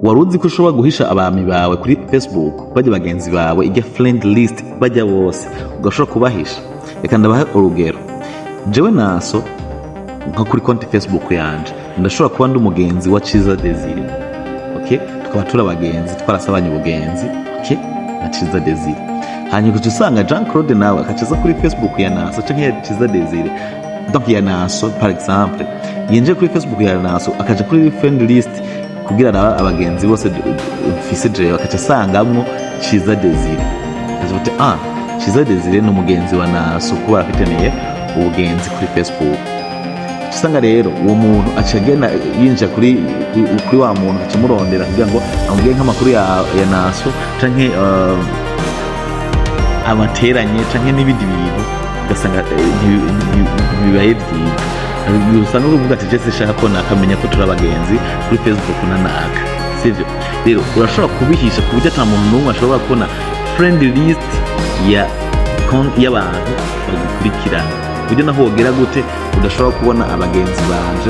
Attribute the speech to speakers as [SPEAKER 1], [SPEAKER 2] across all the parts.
[SPEAKER 1] Wari uzi ko ushobora guhisha aba amis bawe kuri Facebook, bajya bagenzi bawe, ijya friend list, bajya bose ugashobora kubahisha? Reka ndabahe urugero. Jewe naso nka kuri konti Facebook yanje ndashobora kuba ndi umugenzi wa Ciza Desire, okay? Tukaba turi abagenzi, twarasabanye ubugenzi, okay, na Ciza Desire. Hanyuma ugaca usanga Jean Claude nawe akacaza kuri Facebook ya Naso canke ya Ciza Desire, donc ya Naso par exemple, yinjiye kuri Facebook ya Naso, akaja kuri friend list kugira arabe abagenzi bose mfise jewe, akaca asangamwo Ciza Desire, akaca ati: "Ah, Ciza Desire ni umugenzi wa Naso," kuba arafitaniye ubugenzi kuri Facebook. Usanga rero uwo muntu aca agenda yinjira kuri wa muntu, aca amurondera kugira ngo amubwire nk'amakuru ya Naso canke abateranye canke n'ibindi bintu, ugasanga ntibibaye vyiza. Usanga uvuga ati: "Je sinshaka ko nakamenya ko turi abagenzi kuri Facebook na naka." Sivyo? Rero urashobora kubihisha ku buryo ata muntu n'umwe ashobora kubona friend list ya y'abantu bagukurikirana, ku buryo naho wogera gute udashobora kubona abagenzi banje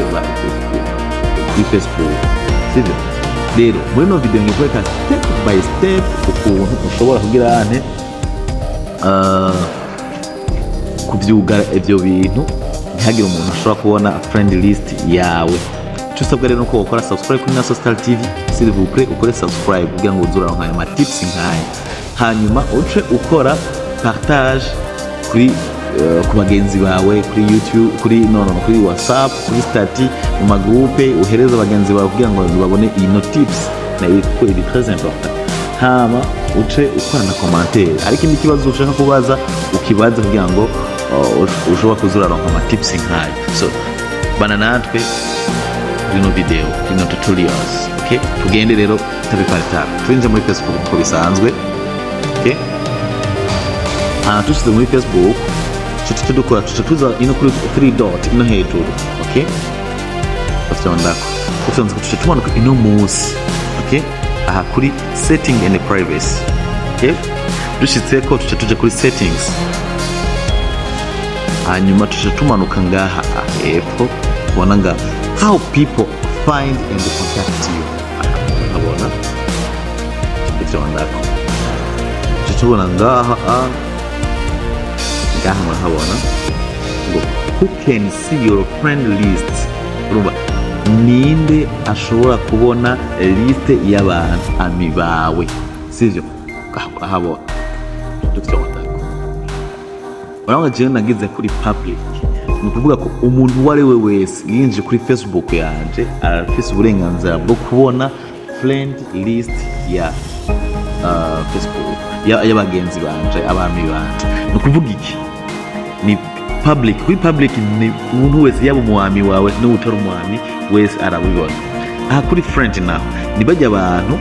[SPEAKER 1] kuri Facebook. Sivyo? Rero muri ino video ngiye kwereka step by step ukuntu ushobora kugira ante kuvyugara ivyo bintu, ntihagire umuntu ashobora kubona friend list yawe. Icyo usabwa rero nuko ukora subscribe kuri Naso Star TV. S'il vous plaît, ukore subscribe kugira ngo uze uraronka ayo ma tips nkaya, hanyuma uce ukora partage kuri ku bagenzi bawe kuri YouTube, kuri no kuri WhatsApp, kuri statut, mu ma groupe, uhereze abagenzi bawe kugira ngo babone ino tips na kuko iri très important. Hama uce ukora na commentaire, ariko ikindi kibazo ushaka kubaza ukibaze, kugira ngo ushobora kuza uraronka ama tips nkayo. So bana natwe kuri ino video, ino tutorials, okay? Tugende rero étape par étape. Twinjire muri Facebook uko bisanzwe, okay? Hanyuma tushize muri Facebook, ico tuca dukora, tuca tuza ino kuri 3 dot ino hejuru, okay? Bafyondako, ufyonzeko, tuca tumanuka ino munsi, okay? Aha kuri setting and privacy, okay? Dushitseko, tuca tuja kuri settings, hanyuma tuca tumanuka ngaha hepfo, ubona nga how people find and contact you. Nkabona ifyondako, tuca tubona ngaha, ngaha murahabona ngo "Who can see your friend list?" Urumva, ninde ashobora kubona liste y'abantu amis bawe? Sivyo? Ngaha urahabona, dufyondako, urabona jewe nagize kuri public. Ni ukuvuga ko umuntu uwo ari we wese yinjiye kuri Facebook yanje arafise uburenganzira bwo kubona friend list ya Facebook y'abagenzi banje, aba amis banje. Ni ukuvuga iki? Ni public. Kuri public ni umuntu wese, yaba umu ami wawe n'utari umu ami wese arabibona. Aha kuri friend naho ni bajya abantu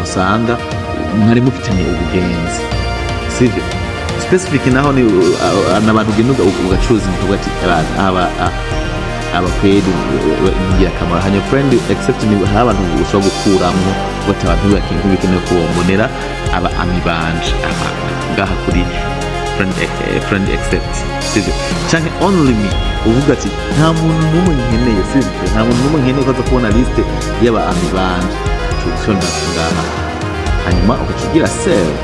[SPEAKER 1] usanga mwari mufitanye ubugenzi, sivyo? Specific naho ni abantu ugenda ugacuruza, ukavuga ati: "Aba kweri ingirakamaro." Hanyuma friend except ni hari abantu ushobora gukuramwo, uvuga ati: "Abantu ntibikenewe ko bombonera aba amis banje." Aha ngaha kuri friend except, sivyo? Canke only me, uvuga ati: "Nta muntu n'umwe nkeneye," sivyo? "Nta muntu n'umwe nkeneye ko aza kubona liste y'aba amis banje." Uca ngaha, hanyuma ugaca ugira save.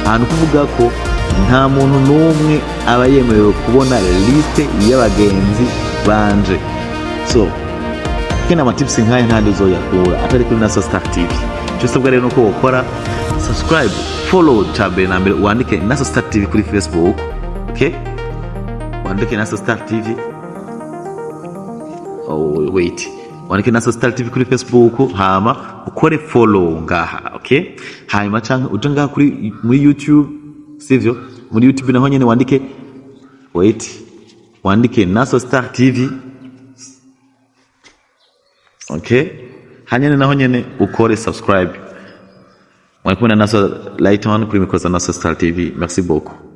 [SPEAKER 1] Ahantu kuvuga ko nta muntu n'umwe aba yemerewe kubona liste y'abagenzi banje. So kena ama tips nk'aya ntandi uzoyakura atari kuri Naso Star TV. Icyo usabwa rero nuko wokora subscribe, follow. Cya mbere na mbere, wandike Naso Star TV kuri Facebook, okay? Wandike Naso Star TV. Oh, wait, wandike Naso Star TV kuri Facebook, hama ukore follow ngaha, okay? Hanyuma canke uje ngaha kuri muri YouTube, sivyo? Muri YouTube naho nyene wandike, wait, wandike Naso Star TV, okay? Hanyene naho nyene ukore subscribe. Mwari kumwe na Naso Lighton kuri mikoro za Naso Star TV. Merci beaucoup.